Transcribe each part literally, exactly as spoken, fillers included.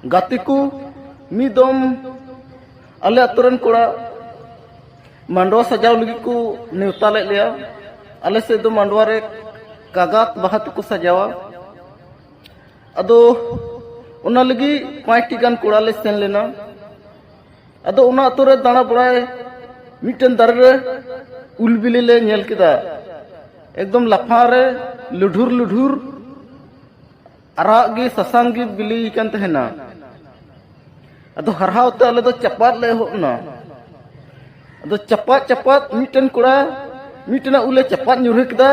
ᱜᱟᱛᱮ ᱠᱚ, ᱢᱤᱫ ᱫᱚᱢ ᱟᱞᱮ ᱟᱛᱳ ᱨᱮᱱ ᱠᱚᱲᱟ ᱢᱟᱰᱣᱟ ᱥᱟᱡᱟᱣ ᱞᱟᱹᱜᱤᱫ ᱠᱚ ᱱᱮᱣᱛᱟ ᱞᱮᱫ ᱞᱮᱭᱟ᱾ ᱟᱞᱮ ᱥᱮᱫ ᱫᱚ ᱢᱟᱰᱣᱟ ᱨᱮ ᱠᱟᱜᱟᱛ ᱵᱟᱦᱟ ᱛᱮᱠᱚ ᱥᱟᱡᱟᱣᱟ᱾ ᱟᱫᱚ ᱚᱱᱟ ᱞᱟᱹᱜᱤᱫ ᱯᱟᱸᱪᱴᱤ ᱜᱟᱱ ᱠᱚᱲᱟ ᱞᱮ ᱥᱮᱱ ᱞᱮᱱᱟ᱾ ᱟᱫᱚ ᱚᱱᱟ ᱟᱛᱳ ᱨᱮ ᱫᱟᱬᱟ ᱵᱟᱲᱟᱭ ᱢᱤᱫᱴᱮᱱ ᱫᱟᱨᱮ ᱨᱮ ᱩᱞ ᱵᱤᱞᱤ ᱞᱮ ᱧᱮᱞ ᱠᱮᱫᱟ᱾ ᱮᱠᱫᱚᱢ ᱞᱟᱯᱷᱟᱝ ᱨᱮ ᱞᱩᱰᱷᱩᱨ ᱞᱩᱰᱷᱩᱨ ᱟᱨᱟᱜ ᱜᱮ ᱥᱟᱥᱟᱝ ᱜᱮ ᱵᱤᱞᱤ ᱠᱟᱱ ᱛᱟᱦᱮᱱᱟ᱾ ᱟᱫᱚ ᱦᱟᱨᱦᱟᱣ ᱛᱮ ᱟᱞᱮ ᱫᱚ ᱪᱟᱯᱟᱫ ᱞᱮ ᱮᱦᱚᱵ ᱮᱱᱟ᱾ ᱟᱫᱚ ᱪᱟᱯᱟᱫ ᱪᱟᱯᱟᱫ ᱢᱤᱫᱴᱮᱱ ᱠᱚᱲᱟ ᱢᱤᱫᱴᱮᱱᱟᱜ ᱩᱞᱮ ᱪᱟᱯᱟᱫ ᱧᱩᱨᱦᱟᱹ ᱠᱮᱫᱟ᱾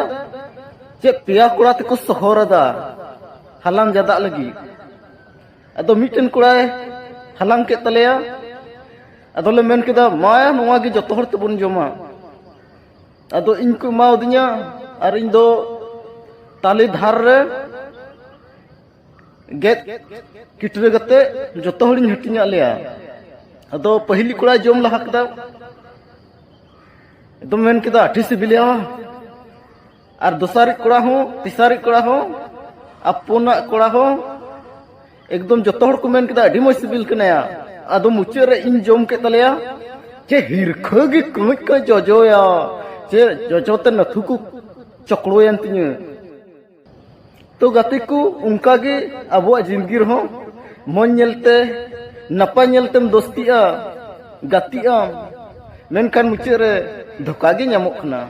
ᱪᱮᱫ ᱯᱮᱭᱟ ᱠᱚᱲᱟ ᱛᱮᱠᱚ ᱥᱚᱦᱚᱨ ᱟᱫᱟ ᱦᱟᱞᱟᱝ ᱡᱟᱫᱟᱜ ᱞᱟᱹᱜᱤᱫ᱾ ᱟᱫᱚ ᱢᱤᱫᱴᱮᱱ ᱠᱚᱲᱟᱭ ᱦᱟᱞᱟᱝ ᱠᱮᱫ ᱛᱟᱞᱮᱭᱟ᱾ ᱟᱫᱚᱞᱮ ᱢᱮᱱ ᱠᱮᱫᱟ, ᱢᱟ ᱱᱚᱣᱟ ᱜᱮ ᱡᱚᱛᱚ ᱦᱚᱲ ᱛᱮᱵᱚᱱ ᱡᱚᱢᱟ᱾ ᱟᱫᱚ ᱤᱧ ᱠᱚ ᱮᱢᱟᱣᱟᱫᱤᱧᱟ ᱟᱨ ᱤᱧ ᱫᱚ ᱛᱟᱞᱮ ᱫᱷᱟᱨ ᱨᱮ ᱜᱮᱫ ᱠᱤᱴᱨᱟᱹ ᱠᱟᱛᱮ ᱡᱚᱛᱚ ᱦᱚᱲᱤᱧ ᱦᱟᱹᱴᱤᱧᱟᱫ ᱞᱮᱭᱟ᱾ ᱟᱫᱚ ᱯᱟᱹᱦᱤᱞᱤᱡ ᱠᱚᱲᱟᱭ ᱡᱚᱢ ᱞᱟᱦᱟ ᱠᱮᱫᱟ, ᱮᱠᱫᱚᱢ ᱢᱮᱱ ᱠᱮᱫᱟ, ᱟᱹᱰᱤ ᱥᱤᱵᱤᱞᱟ᱾ ᱟᱨ ᱫᱚᱥᱟᱨᱤᱡ ᱠᱚᱲᱟ ᱦᱚᱸ, ᱛᱮᱥᱟᱨᱤᱡ ᱠᱚᱲᱟ ᱦᱚᱸ, ᱟᱯᱚᱱᱟᱜ ᱠᱚᱲᱟ ᱦᱚᱸ, ᱮᱠᱫᱚᱢ ᱡᱚᱛᱚ ᱦᱚᱲ ᱠᱚ ᱢᱮᱱ ᱠᱮᱫᱟ, ᱟᱹᱰᱤ ᱢᱚᱡᱽ ᱥᱤᱵᱤᱞ ᱠᱟᱱᱟᱭᱟ᱾ ᱟᱫᱚ ᱢᱩᱪᱟᱹᱫ ᱨᱮ ᱤᱧ ᱡᱚᱢ ᱠᱮᱫ ᱛᱟᱞᱮᱭᱟ᱾ ᱪᱮ ᱦᱤᱨᱠᱷᱟᱹ ᱜᱮ ᱠᱟᱹᱡ ᱠᱟᱹᱡ ᱡᱚᱡᱚᱭᱟ, ᱪᱮ ᱡᱚᱡᱚ ᱛᱮ ᱱᱟᱹᱛᱷᱩ ᱠᱚ ᱪᱚᱠᱲᱚᱭᱮᱱ ᱛᱤᱧᱟᱹ᱾ ᱛᱚ ᱜᱟᱛᱮ ᱠᱚ, ᱚᱱᱠᱟ ᱜᱮ ᱟᱵᱚᱣᱟᱜ ᱡᱤᱱᱫᱜᱤ ᱨᱮᱦᱚᱸ ᱢᱚᱡᱽ ᱧᱮᱞᱛᱮ, ᱱᱟᱯᱟᱭ ᱧᱮᱞᱛᱮᱢ ᱫᱳᱥᱛᱤᱜᱼᱟ, ᱜᱟᱛᱮᱜ ᱟᱢ, ᱢᱮᱱᱠᱷᱟᱱ ᱢᱩᱪᱟᱹᱫ ᱨᱮ ᱫᱷᱳᱠᱟ ᱜᱮ ᱧᱟᱢᱚᱜ ᱠᱟᱱᱟ᱾